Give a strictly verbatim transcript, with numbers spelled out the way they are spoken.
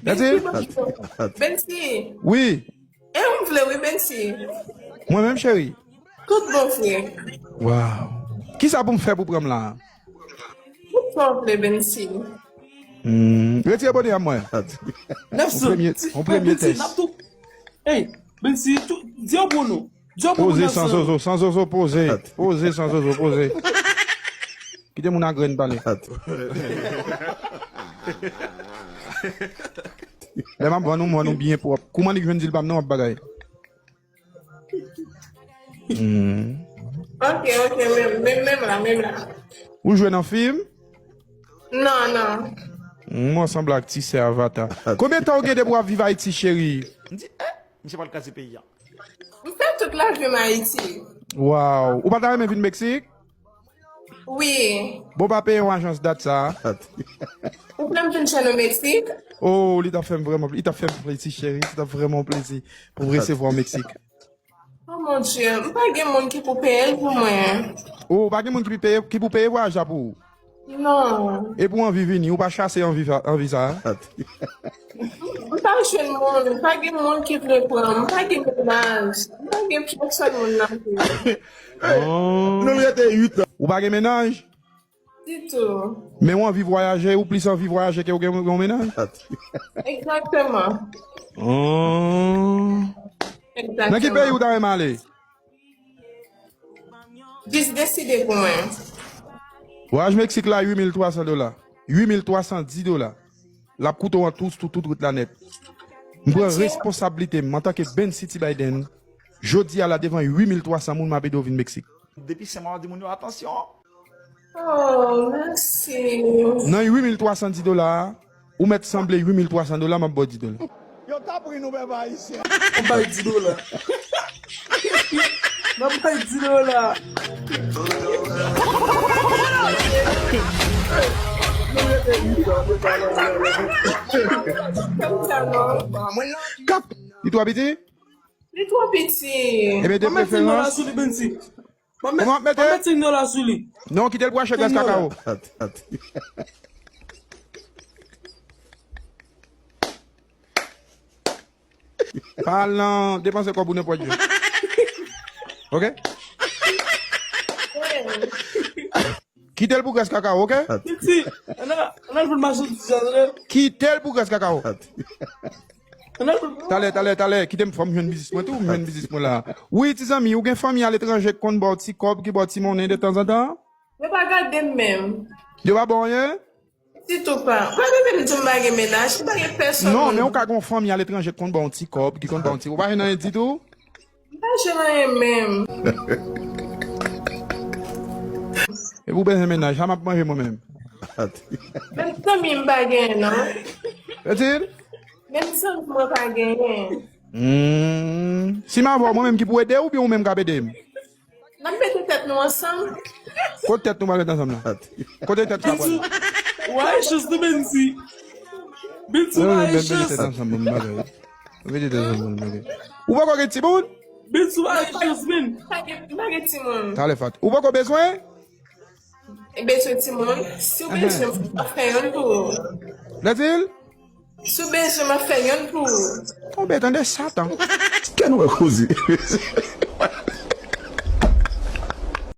Gade. Bensi. Wi. E m vle wi, Bensi. Mwen menm, cheri. Tout bon vre. Waw. Kisa pou m fè pou pran m la? Tout sa w vle, Bensi. Hmm. Retire bonè a mwen. Nèf san. On premye, on premye tès. Hey, Bensi, di yo pou nou. Di yo pou nou. Poze san zozo, san zozo, poze. Poze san zozo, poze. Kite moun a grenn pale. Lè m ap vann ou, m vann ou byen pwòp. Kouman li jwenn dil pa m nan w ap bagay? Hmm. Ok, ok, menm, menm, menm la, menm la. Ou jwe nan fim? Non, non. Hmm, mwen sanble ak ti sè Avata. Konbyen tan ou gen depi w ap viv Ayiti, cheri? M di, eh, misye pral kraze peyi a. M fè tout lavi m Ayiti. Waw. Ou pa ta renmen vin Meksik? Wi. Bon, pa peye yon ajans dat sa. Ou vle m vin chèn o Meksik? Oh, li t ap fè m vrèman, li t ap fè m plezi, cheri. Li t ap vrèman plezi pou m resevwa w Meksik. Oh mon Dieu, m pa gen moun ki pou peye l pou mwen. Oh, pa gen moun ki pou peye, ki pou peye vwayaj la pou ou? Non. Epi w anvi vini, ou pa chase anvi, anvi sa a? M pa jwenn moun, m pa gen moun ki vle pran m, m pa gen mennaj, m pa gen pyès sèl moun nan vi. Oh. Nou rete uit an. Ou pa gen mennaj? Ditou. Men w anvi vwayaje, ou plis anvi vwayaje ke w gen yon mennaj? Egzakteman. Oh. Egzakteman. Nan ki peyi ou ta renmen ale? Jis deside pou mwen. Vwayaj Meksik la, uit mil twa san dola. Uit mil twa san di dola. L ap koute w an tout, tout, tout wout la nèt. M pran responsablite m antanke Ben City Biden. Jodi a la, devan uit mil twa san moun, m ap ede w vin Meksik. Depi senk mwa, w ap di moun yo, "Atansyon!" Oh, mèsi. Nan uit mil twa san di dola a, ou mèt sanble uit mil twa san dola, m ap ba w di dola. Yo t ap ri nou, pèp ayisyen. N ap bay di dola. N ap bay di dola. Kap, li twò piti? Li twò piti. Ebyen, de preferans. Kòman w ap mete? Mwen mete senk dola sou li. Non, kite l pou achte grès kakao. Pa al nan depanse kòb ou nenpòt jan. Ok? Kite l pou grès kakao, ok? Piti, ann al, ann al vin machandiz la, tande? Kite l pou grès kakao. Ann al vin. Talè, talè, talè, kite m, fò m jwenn biznis mwen tou, m jwenn biznis mwen la. Wi, ti zanmi, ou gen fanmi aletranje k konn ba w ti kòb, ki ba w ti monnen de tanzantan? Yo pa gade m menm. Yo pa ba w anyen? Ditou pa. Ou pa tande m di m pa gen mennaj, m pa gen pèsonn. Non, men ou ka gen yon fanmi aletranje k konn ba w yon ti kòb, ki konn ba w yon ti, ou pa jwenn anyen ditou? M pa jwenn anyen menm. Epi ou bezwen mennaj, sa m ap manje mwen menm. Menm zanmi m pa genyen, non. Sa di? Menm zanmi mwen pa genyen. Hmm. Si m avè w, mwen menm ki pou ede w, oubyen ou menm k ap ede m? N ap mete tèt nou ansanm. Kote tèt nou pral met ansanm nan? Kote tèt sa pral? Bensou, w a echans tou, Bensi. Bensou, w a echans. Mete tèt ansanm pou m bagay. Mete tèt ansanm pou m bagay. Ou poko gen timoun? Bensou, w a echans, men. M pa gen, m pa gen timoun. Talè Fat. Ou poko bezwen? E bezwen timoun. Si w bezwen, m ap fè youn pou ou. Lè di l? Si w bezwen, m ap fè youn pou ou. Tonbe, tande Satan. Kè nou wè koze.